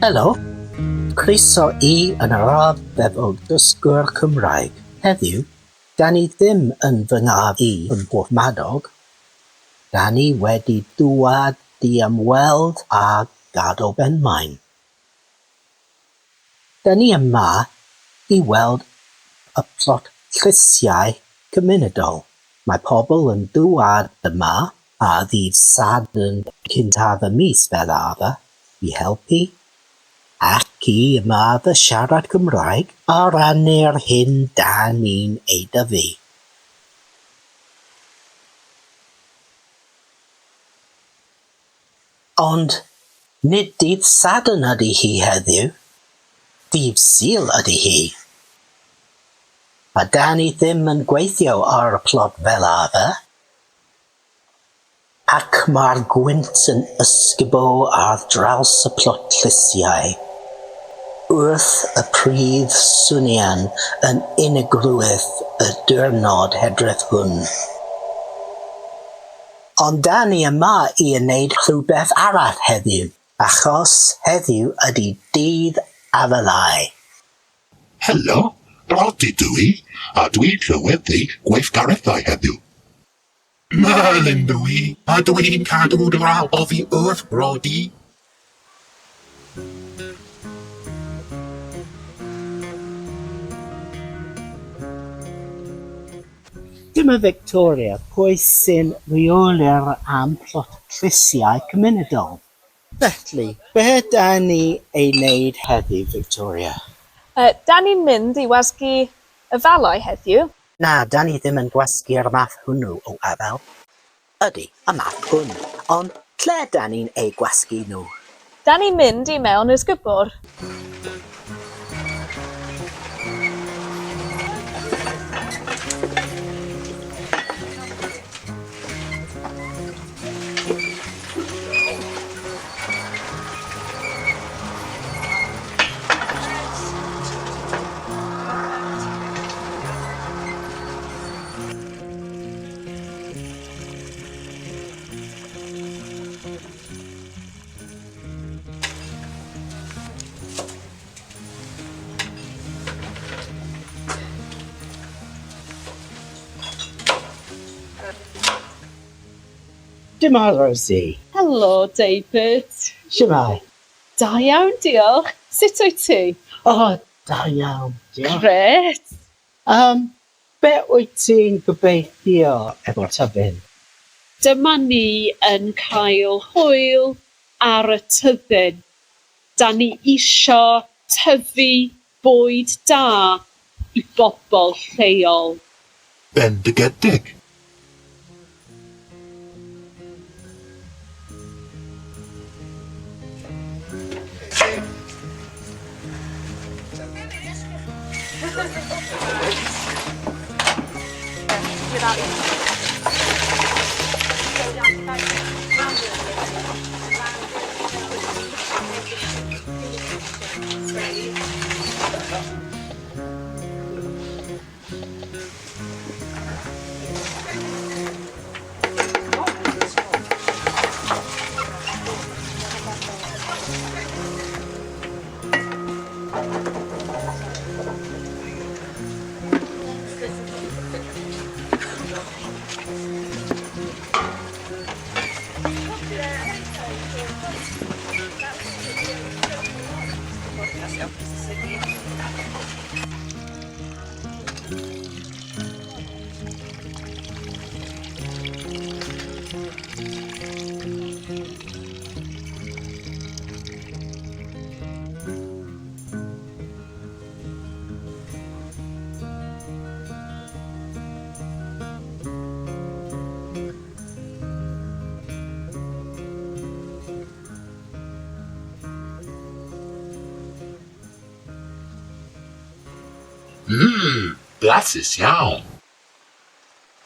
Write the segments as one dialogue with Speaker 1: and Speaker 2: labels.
Speaker 1: Helo! Croeso i Yn yr Ardd efo dysgwr Cymraeg. Heddiw, 'da ni ddim yn fy ngardd i ym Mhorthmadog. 'Da ni wedi dŵad i ymweld â Gadol Benmaen. 'Da ni yma i weld y plot llysiau cymunedol. Mae pobl yn dŵad yma ar ddydd Sadwrn cyntaf y mis fel arfer i helpu ac i ymarfer siarad Cymraeg a rhannu'r hyn 'da ni'n ei dyfu. Ond nid dydd Sadwrn ydy hi heddiw, dydd Sul ydy hi. A 'da ni ddim yn gweithio ar y plot fel arfer. Ac mae'r gwynt yn ysgubo ar draws y plot llysiau, wrth y pridd swnian yn unigrwydd y diwrnod hydref hwn. Ond 'da ni yma i wneud rhywbeth arall heddiw, achos heddiw ydy Dydd Afalau.
Speaker 2: Helo, Broddy dw i, a dwi'n llywyddu gweithgareddau heddiw. Merlin dw i, a dw i'n cadw draw oddi wrth Brodie.
Speaker 1: Dyma Victoria, pwy sy'n rheoli'r am plot llysiau cymunedol. Felly, be da ni ei wneud heddiw, Victoria?
Speaker 3: Da ni'n mynd i wasgu afalau heddiw.
Speaker 1: Na, 'da ni ddim yn gwasgu'r math hwnnw o afal. Ydy, y math hwn. Ond lle 'da ni'n eu gwasgu nhw?
Speaker 3: 'Da ni'n mynd i mewn i'r sgubor.
Speaker 1: Dyma Rosie.
Speaker 3: Helo David.
Speaker 1: Shwmae?
Speaker 3: Da iawn, diolch. Sut wyt ti?
Speaker 1: O, da iawn, diolch.
Speaker 3: Grêt.
Speaker 1: Um, be wyt ti'n gobeithio efo'r tyddyn?
Speaker 3: Dyma ni yn cael hwyl ar y tyddyn. Da ni isio tyfu bwyd da i bobl lleol.
Speaker 2: Bendigedig! Mmm, blasus iawn!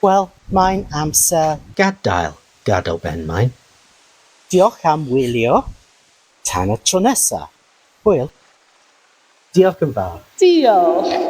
Speaker 1: Wel, mae'n amser gadael Gadael Benmaen. Diolch am wylio. Tan y tro nesa. Hwyl. Diolch yn fawr.
Speaker 3: Diolch.